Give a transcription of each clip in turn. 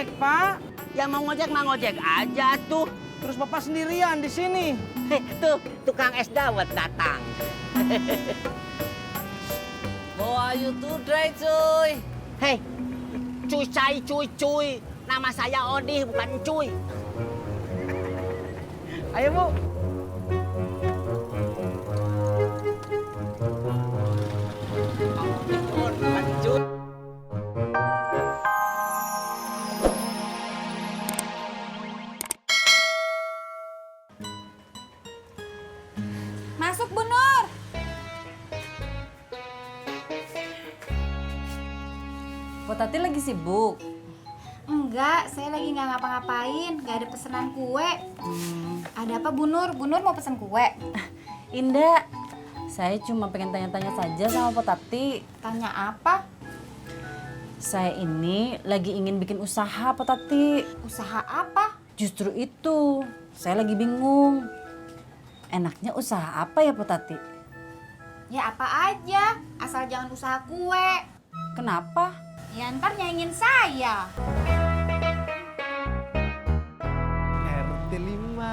ngojek, Pak. Ya mau ngojek mah ngojek aja tuh. Terus Bapak sendirian di sini. Tuh, tukang es dawet datang. How are you today, cuy? Hei, cuy cai cuy cuy. Nama saya Odih bukan cuy. Ayo, Bu. Bukan cuy. Masuk, Bu Nur. Po Tati lagi sibuk. Enggak, saya lagi nggak ngapa-ngapain. Nggak ada pesanan kue. Ada apa, Bu Nur? Bu Nur mau pesan kue? Indah, saya cuma pengen tanya-tanya saja sama Po Tati. Tanya apa? Saya ini lagi ingin bikin usaha, Po Tati. Usaha apa? Justru itu, saya lagi bingung. Enaknya usaha apa ya, Po Tati? Ya apa aja, asal jangan usaha kue. Kenapa? Ya ntar nyaingin saya. RT 5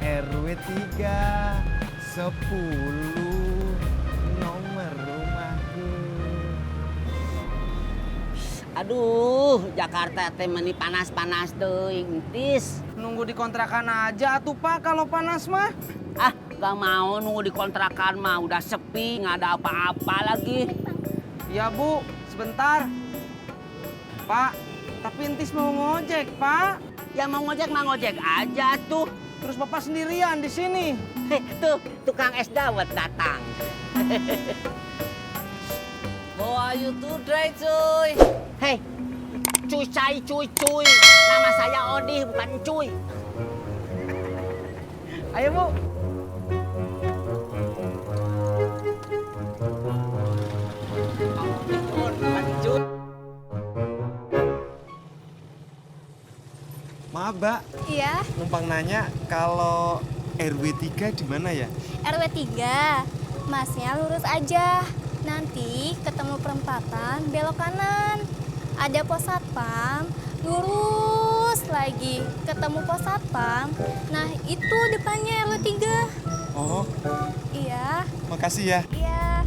RW 3 10 nomor rumahku. Aduh, Jakarta teh meni panas-panas teuing entis. Nunggu di kontrakan aja tuh, Pak, kalau panas mah. Ah, gak mau nunggu di kontrakan mah udah sepi, nggak ada apa-apa lagi. Ya, Bu, sebentar. Pak, tapi entis mau ngojek, Pak. Ya mau ngojek mah ngojek aja tuh. Terus Bapak sendirian di sini. Tuh, tukang es dawet datang. How are you today, cuy? Hei, cuy cai cuy cuy. Nama saya Odih bukan cuy. Ayo, Bu. Bukan cuy. Maaf, Mbak, Iya, numpang nanya kalau RW 3 di mana ya? RW 3, masnya lurus aja. Nanti ketemu perempatan, belok kanan. Ada pos satpam, lurus lagi. Ketemu pos satpam, nah itu depannya RW 3. Oh, Iya, makasih ya. iya.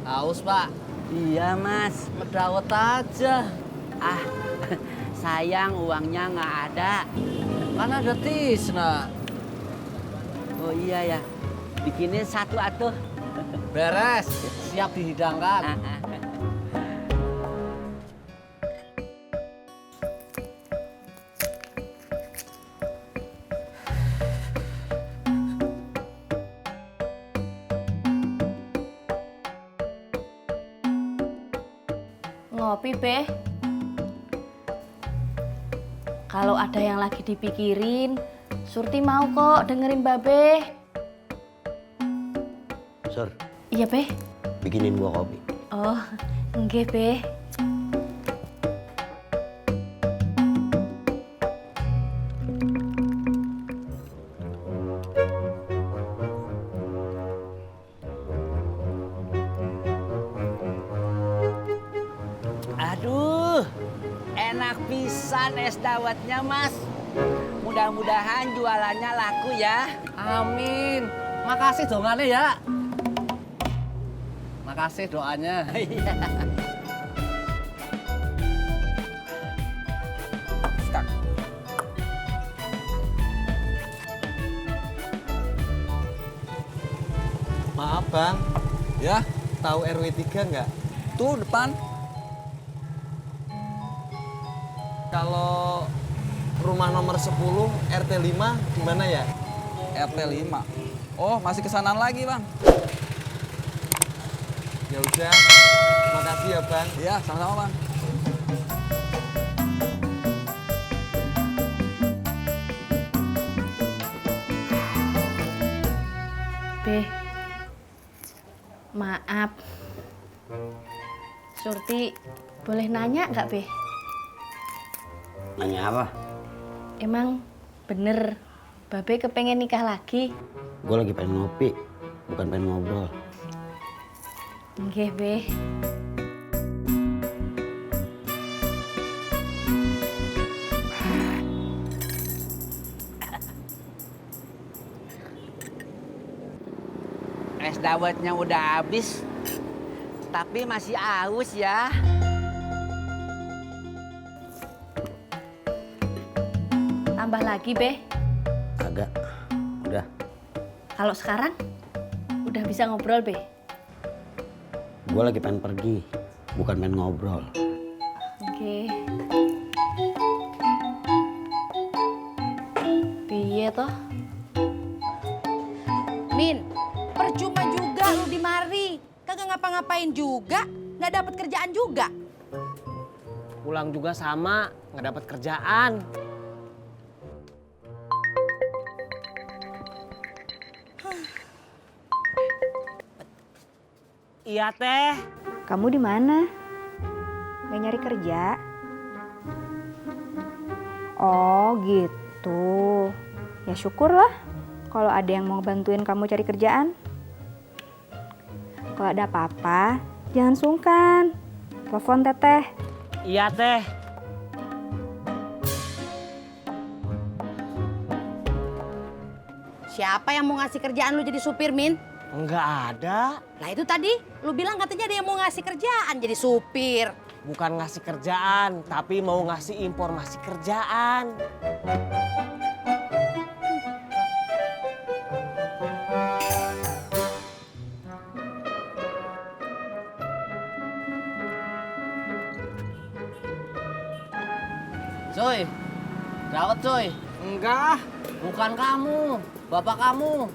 Haus, Pak. Iya, Mas. Ngedawet aja. Ah, sayang uangnya nggak ada. Kan ada tisna. Oh iya ya, bikinin satu atuh. Beres, siap dihidangkan. Ngopi, Beh. Kalau ada yang lagi dipikirin, Surti mau kok dengerin Babe. Sur, Iya, Beh. bikinin gua kopi. Oh, nggih, Beh. Aduh, enak pisan es dawetnya, Mas. Mudah-mudahan jualannya laku ya. Amin. Makasih dongannya ya. Makasih doanya. Iya. Maaf, Bang. Ya, Tahu RW 3 nggak? tuh depan. Kalau rumah nomor 10 RT 5 di mana ya? RT 5. Oh, masih kesanan lagi, Bang. Ya udah. Makasih ya, Bang. Iya, sama-sama, Bang. Beh. Maaf. Surti, boleh nanya nggak, Beh? Nanya apa? Emang bener Babe kepengen nikah lagi? Gue lagi pengen ngopi, bukan pengen ngobrol. Nggih, Be. Es dawetnya udah habis, tapi masih aus ya. Tambah lagi, Be. Agak, udah. Kalau sekarang udah bisa ngobrol, Be. Gue lagi pengen pergi, bukan pengen ngobrol. Oke. Piye toh? Min, percuma juga lu di mari. Kagak ngapa-ngapain juga, nggak dapat kerjaan juga. Pulang juga sama, nggak dapat kerjaan. Iya teh. Kamu di mana? Nggak nyari kerja? Oh gitu. Ya syukurlah kalau ada yang mau bantuin kamu cari kerjaan. Kalau ada apa-apa, jangan sungkan. Telepon Teteh. Iya teh. Siapa yang mau ngasih kerjaan lu jadi supir, Min? Enggak ada. Nah itu tadi, lu bilang katanya ada yang mau ngasih kerjaan jadi supir. Bukan ngasih kerjaan, tapi mau ngasih informasi kerjaan. Cuy, dawet cuy. Enggak. Bukan kamu, bapak kamu.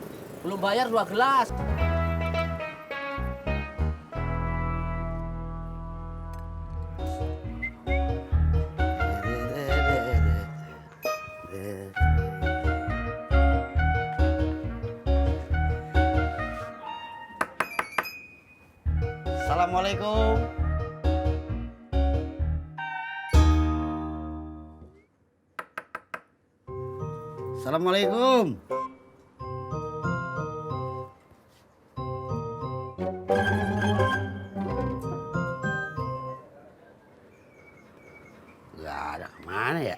Belum bayar 2 gelas. Assalamualaikum. Assalamualaikum. Gak ada kemana ya?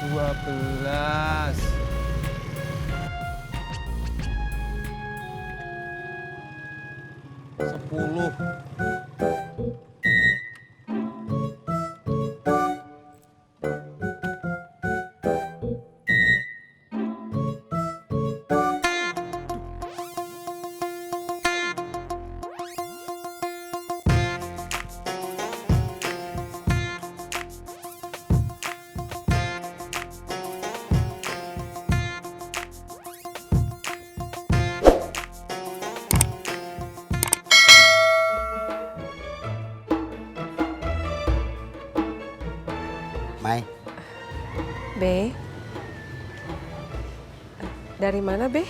Dua belas. 10. Mai, Be, dari mana Be?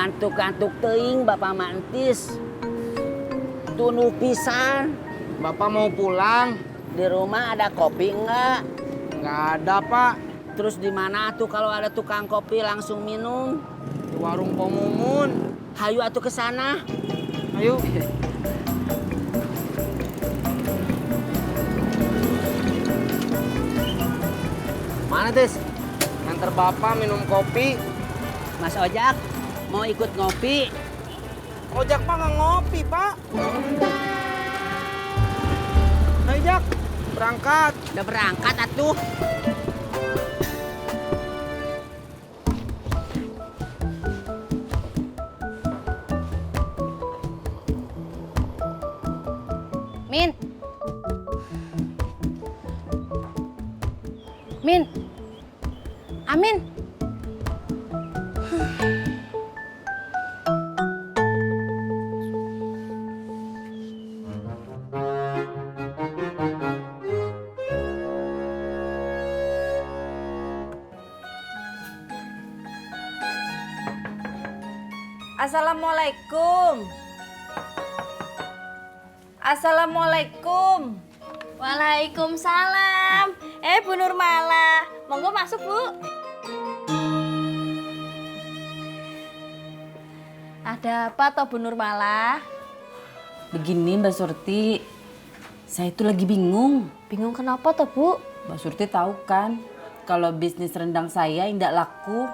Ngantuk-ngantuk teuing Bapak Mantis. Tunuh pisan. Bapak mau pulang? Di rumah ada kopi enggak? Nggak ada, Pak. Terus di mana tuh kalau ada tukang kopi langsung minum? Di warung Pomumun. Hayu atuh ke sana. Ayo. Mana Tis? Nganter bapak minum kopi. Mas Ojak, mau ikut ngopi? Ojak pak nggak ngopi pak. Hai Jak, berangkat. Udah berangkat atuh. Min. Min. Amin. Assalamualaikum. Assalamualaikum. Waalaikumsalam. Bu Nurmala, monggo masuk, Bu. Ada apa toh Bu Nurmala? Begini Mbak Surti, saya itu lagi bingung. Bingung kenapa toh, Bu? Mbak Surti tahu kan, kalau bisnis rendang saya tidak laku.